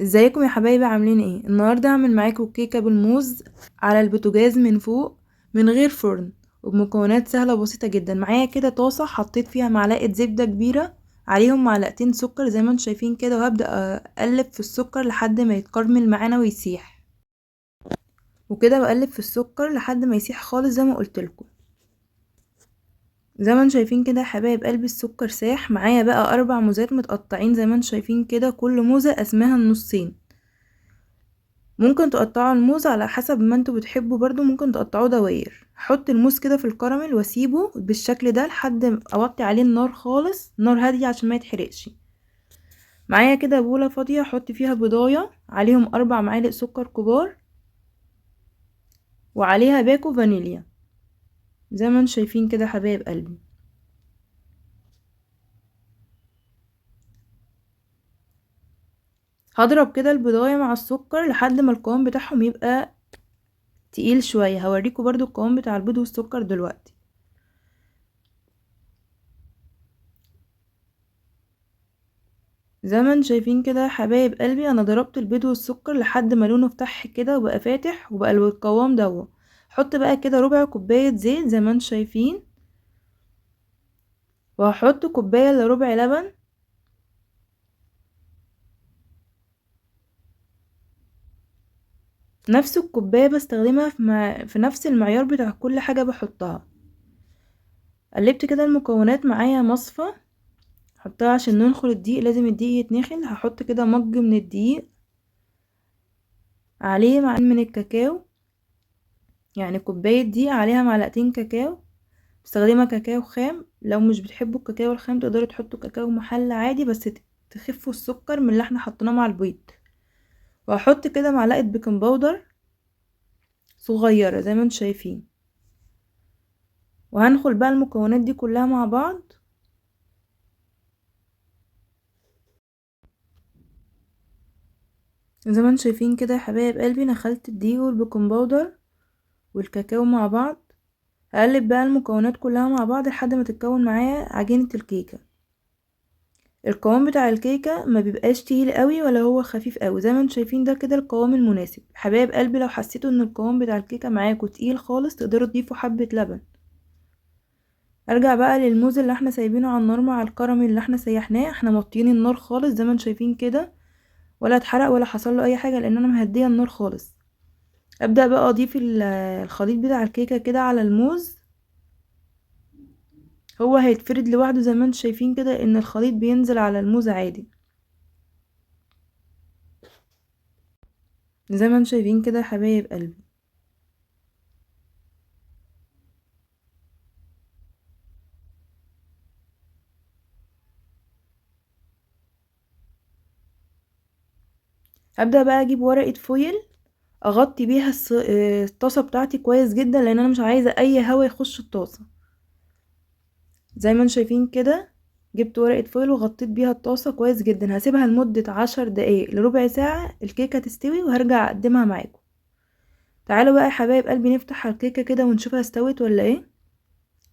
ازيكم يا حبايبي؟ عاملين ايه؟ النهارده هعمل معاكم كيكة بالموز على البوتاجاز من فوق من غير فرن، وبمكونات سهلة وبسيطة جدا. معايا كده طاسه حطيت فيها معلقه زبدة كبيرة، عليهم معلقتين سكر زي ما انتم شايفين كده، وهبدا اقلب في السكر لحد ما يتكرمل معانا ويسيح، وكده بقلب في السكر لحد ما يسيح خالص زي ما قلت لكم. زي ما انتم شايفين كده يا حبايب قلبي السكر ساح. معايا بقى 4 موزات متقطعين زي ما انتم شايفين كده، كل موزة قسماها النصين. ممكن تقطعوا الموز على حسب ما انتوا بتحبوا، برضو ممكن تقطعوه دواير. هحط الموز كده في الكراميل واسيبه بالشكل ده لحد ما اوطي عليه النار خالص، نار هادية عشان ما يتحرقش. معايا كده بوله فاضية احط فيها بيضايه، عليهم 4 معالق سكر كبار، وعليها باكو فانيليا زي ما انتم شايفين كده حبايب قلبي. هضرب كده البيضايه مع السكر لحد ما القوام بتاعهم يبقى تقيل شوية. هوريكم برضو القوام بتاع البيض والسكر دلوقتي. زي ما انتم شايفين كده يا حبايب قلبي، انا ضربت البيض والسكر لحد ما لونه فتح كده وبقى فاتح وبقى القوام دوا. حط بقى كده ربع كوباية زيت زي ما انتم شايفين، وهحط كوباية الا ربع لبن، نفس الكوباية بستخدمها في نفس المعيار بتاع كل حاجة بحطها. قلبت كده المكونات. معايا مصفى حطها عشان ننخل الدقيق، لازم الدقيق يتنخل. هحط كده مج من الدقيق عليه معلقتين من الكاكاو، يعني كوباية دقيق عليها معلقتين كاكاو. بستخدمها كاكاو خام، لو مش بتحبوا الكاكاو الخام تقدروا تحطوا كاكاو محلى عادي، بس تخفوا السكر من اللي احنا حطيناه مع البيض. وهحط كده معلقه بيكنج باودر صغيرة زي ما انتم شايفين، وهنخل بقى المكونات دي كلها مع بعض. زي ما انتم شايفين كده يا حبايب قلبي، نخلت الدقيق والبيكنج باودر والكاكاو مع بعض. هقلب بقى المكونات كلها مع بعض لحد ما تتكون معايا عجينة الكيكة. القوام بتاع الكيكة ما بيبقاش تقيل قوي ولا هو خفيف قوي، زي ما انتم شايفين ده كده القوام المناسب. حبايب قلبي لو حسيتوا ان القوام بتاع الكيكة معاكم تقيل خالص تقدروا تضيفوا حبة لبن. ارجع بقى للموز اللي احنا سايبينه على النار مع الكراميل اللي احنا سيحناه. احنا موطيين النار خالص زي ما انتم شايفين كده، ولا اتحرق ولا حصل له اي حاجة لان انا مهديه النار خالص. ابدا بقى اضيف الخليط بتاع الكيكه كده على الموز، هو هيتفرد لوحده زي ما انتم شايفين كده ان الخليط بينزل على الموز عادي زي ما انتم شايفين كده يا حبايب قلبي. هبدا بقى اجيب ورقة فويل اغطي بيها الطاسه بتاعتي كويس جدا، لان انا مش عايزه اي هوا يخش الطاسه. زي ما انتم شايفين كده جبت ورقة فويل وغطيت بيها الطاسه كويس جدا. هسيبها لمدة 10 دقايق لربع ساعة الكيكه تستوي، وهرجع اقدمها معاكم. تعالوا بقى يا حبايب قلبي نفتح على الكيكه كده ونشوفها استوت ولا ايه.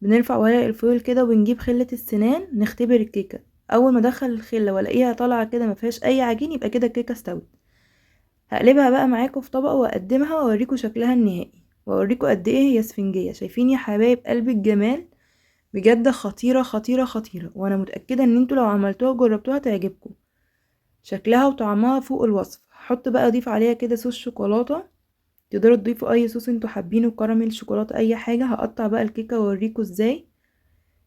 بنرفع ورق الفويل كده وبنجيب خله السنان نختبر الكيكه. اول ما ادخل الخلة والاقيها طالعه كده ما فيهاش اي عجين يبقى كده الكيكه استوت. هقلبها بقى معاكم في طبق واقدمها واوريكم شكلها النهائي، واوريكم قد ايه هي اسفنجيه. شايفين يا حبايب قلبي الجمال؟ بجد خطيرة خطيرة خطيرة، وانا متاكدة ان انتوا لو عملتوها وجربتوها تعجبكم. شكلها وطعمها فوق الوصف. هحط بقى اضيف عليها كده صوص شوكولاتة، تقدروا تضيفوا اي صوص انتوا حابينه، كراميل، شوكولاتة، اي حاجة. هقطع بقى الكيكه واوريكم ازاي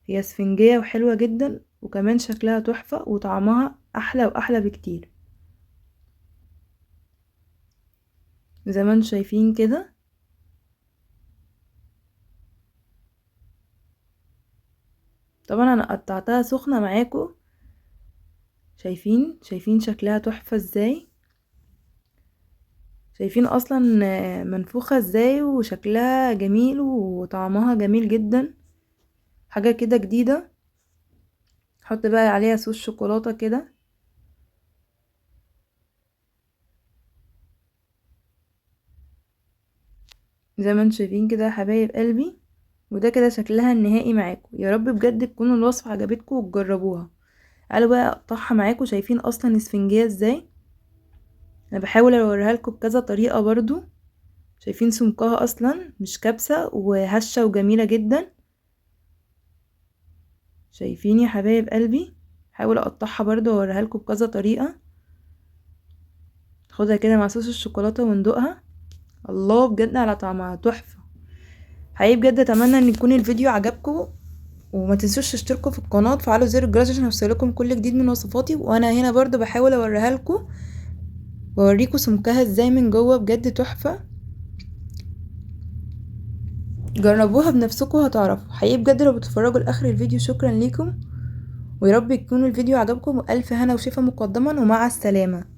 هي اسفنجيه وحلوه جدا، وكمان شكلها تحفة وطعمها احلى واحلى بكتير. زي ما انتم شايفين كده. طبعا انا قطعتها سخنة معاكم. شايفين شكلها تحفة ازاي، شايفين اصلا منفوخه ازاي، وشكلها جميل وطعمها جميل جدا، حاجة كده جديدة. حط بقى عليها صوص شوكولاتة كده. زي ما انتم شايفين كده يا حبايب قلبي. وده كده شكلها النهائي معاكم. يا رب بجد تكون الوصفة عجبتكم وتجربوها. تعالوا بقى اقطعها معاكم. شايفين اصلا اسفنجيه ازاي؟ انا بحاول اوريها لكم بكذا طريقة برضو. شايفين سمكها اصلا مش كبسة وهشة وجميلة جدا. شايفين يا حبايب قلبي؟ حاول اقطعها برضو واوريها لكم بكذا طريقة. خدها كده مع صوص الشوكولاتة وندوقها. الله بجد على طعمها تحفة حقيقي بجد. اتمنى ان يكون الفيديو عجبكم، وما تنسوش تشتركوا في القناة وتفعلوا زر الجرس عشان يوصلكم كل جديد من وصفاتي. وانا هنا برضو بحاول اوريها لكم واوريكم سمكها ازاي من جوه، بجد تحفة. جربوها بنفسكم هتعرفوا حقيقي بجد. لو بتتفرجوا لاخر الفيديو شكرا ليكم، ويا رب يكون الفيديو عجبكم، والف هنا وشفا مقدما، ومع السلامة.